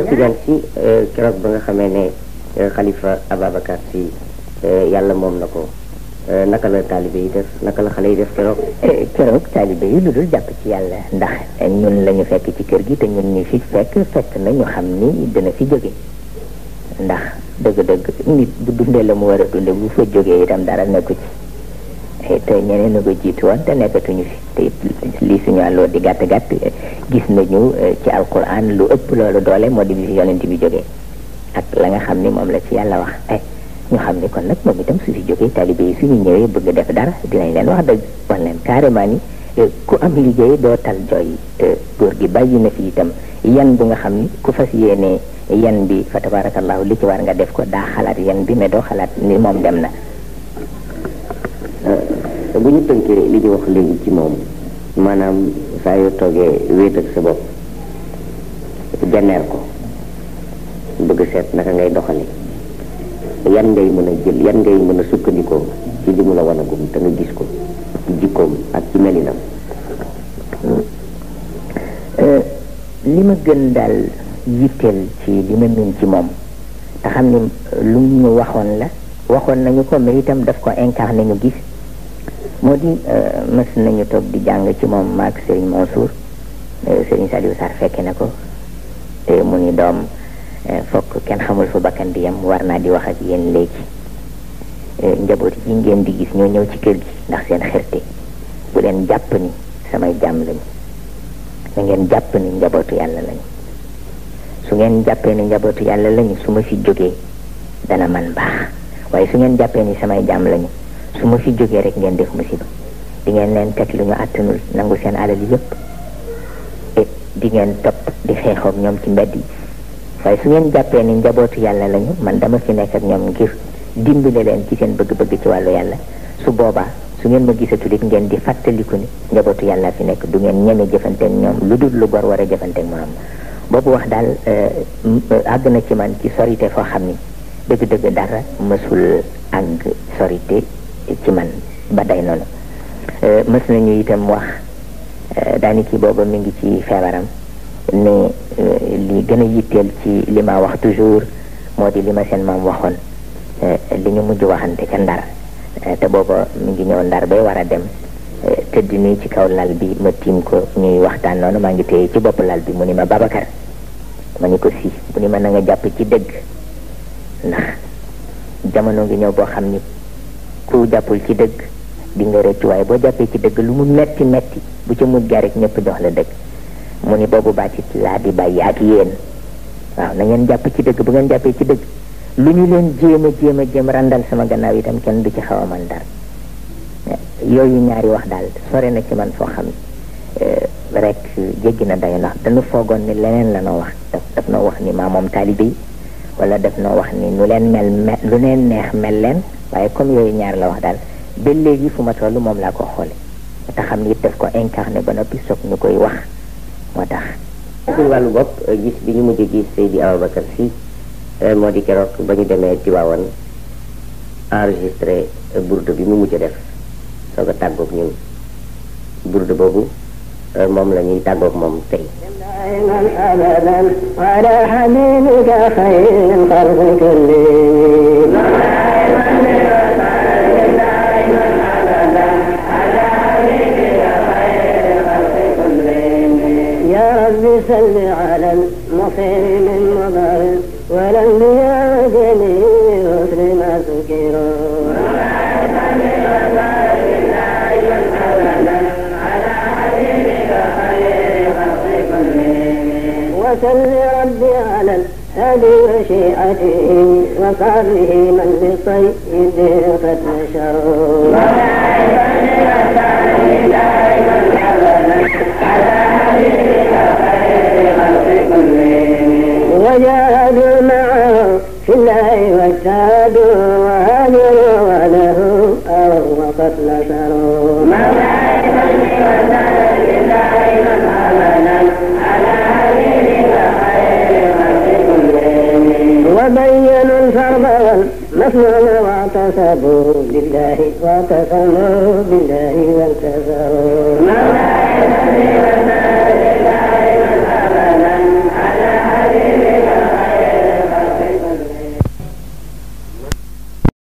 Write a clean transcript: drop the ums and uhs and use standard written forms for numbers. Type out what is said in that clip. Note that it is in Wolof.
Tidiane Sy keroog ba nga xamee ne xalifa Ababacar Sy yàlla moom na ko naka la taalibe yi def naka la xale yi def keroog. keroog taalibe yi lu dul jàpp ci yàlla ndax ñun la ñu fekk ci kër gi te ñun ñu fi fekk na ñu xam ni dina fi jóge ndax dëgg-dëgg nit bu dundee la mu war a dunde bu fa jógee itam dara nekku ci te ñeneen a ko jiitu woon te nekkatuñu fi te lii suñu àlloo di gàtt gàtt gis nañu ci alquran lu ëpp loolu doole moo di bi fi yonent bi jógee ak la nga xam ni moom la ci yàlla wax ñu xam ni kon nag moom itam su fi jógee talibé yi suñu ñëwee bëgg def dara dinañ leen wax dëgg wan leen carrément ni ku am liggéey doo tal jooy góor gi bàyyi na fi itam yan bu nga xam ni ku fas yéene yan bi fa tabarakallahu li ci war nga def ko daa xalaat yan bi mais doo xalaat ni moom dem na. bu ñu tënkee li ñu wax léegi ci moom maanaam saa yoo toogee wéet ak sa bopp janeer ko bëgg seet naka ngay doxale yan ngay mën a jël yan ngay mën a sukkandikoo ci li mu la wan a gum te nga gis ko ci jikkoom ak ci melinam. li ma gën daal yitteel ci li ma min ci moom te xam ni lu ñu waxoon nañu ko mais itam daf ko incarné ñu gis moo di mës nañu toog di jàng ci moom maak Serigne Mansour Serigne Saliou Sarr fekke na ko te mu ni doom fokk kenn xamul fu bakkan di yem war naa di wax ak yéen léegi njaboot yi ngeen di gis ñoo ñëw ci kër gi ndax seen xerte bu leen jàpp ni samay jàmm lañu na ngeen jàpp ni njabootu yàlla lañu su ngeen jàppee ni njabootu yàlla lañu su ma fi jógee dana man baax waaye su ngeen jàppee ni samay jàmm lañu su ma fi jógee rek ngeen def musiba di ngeen leen teg lu ñu àttanul nangu seen alal yëpp et di ngeen topp di xeexoog ñoom ci mbedd yi waaye su ngeen jàppee ni njabootu yàlla lañu man dama fi nekk ak ñoom ngir dimbale leen ci seen bëgg-bëgg ci wàllu yàlla su boobaa su ngeen ma gisatul it ngeen di fàttaliku ni njabootu yàlla fi nekk du ngeen ñeme jëfanteeg ñoom lu dul lu gor war a jëfanteeg moom boobu wax daal àgg na ci man ci sorité foo xam ni dëgg-dëgg dara mësul àgg sorité ci man ba day noonu mës nañu itam wax daani kii booba mi ngi ci feebaram ne li gën a yitteel ci li ma wax toujours moo di li ma seen maam waxoon li ñu mujj waxante ca Ndar te booba mi ngi ñëw Ndar bay war a dem tëdd nii ci kaw lal bi ma tiim ko ñuy waxtaan noonu maa ngi téye ci bopp lal bi mu ni ma Babacar ma ni ko si mu ni ma na nga jàpp ci dëgg ndax jamono ngi ñëw boo xam ni ku jàppul ci dëgg di nga rëcc waaye boo jàppee ci dëgg lu mu metti metti bu ca mujj rek ñëpp jox la dëgg mu ni boobu bàccit laa di bàyyi ak yéen waaw na ngeen jàpp ci dëgg bu ngeen jàppee ci dëgg lu ñu leen jéem randal sama gannaaw itam kenn du ci xaw a man dara yooyu ñaari wax daal sore na ci man foo xam rek jéggi na dayo ndax dañu foogoon ni leneen la noo wax daf noo wax ni maa moom taalibe yi wala daf noo wax ni nu leen mel lu leen neex mel leen waaye comme yooyu ñaar la wax daal ba léegi fu ma toll moom laa ko xoole te xam ni it daf ko incarné ba noppi soog ñu koy wax moo tax suñu wàllu bopp gis bi ñu mujj gis Seydi Ababacar Sy moo di keroog ba ñu demee Tiwaawan enregistré bourde bi mu mujj def soog a tàggoog ñun bourde boobu moom la ñuy tàggoog moom tey صل على المصير من مضر والانبياء جميع رسل ما سكروا وصل ربي على الهدي وشيعته وصحبه من بصيده قد نشروا وجاهدوا معه في الله واجتهدوا وهاجروا وله أروا وقد نصروا وبينوا الفرض والمسنون واعتصموا بالله واعتصموا بالله وانتصروا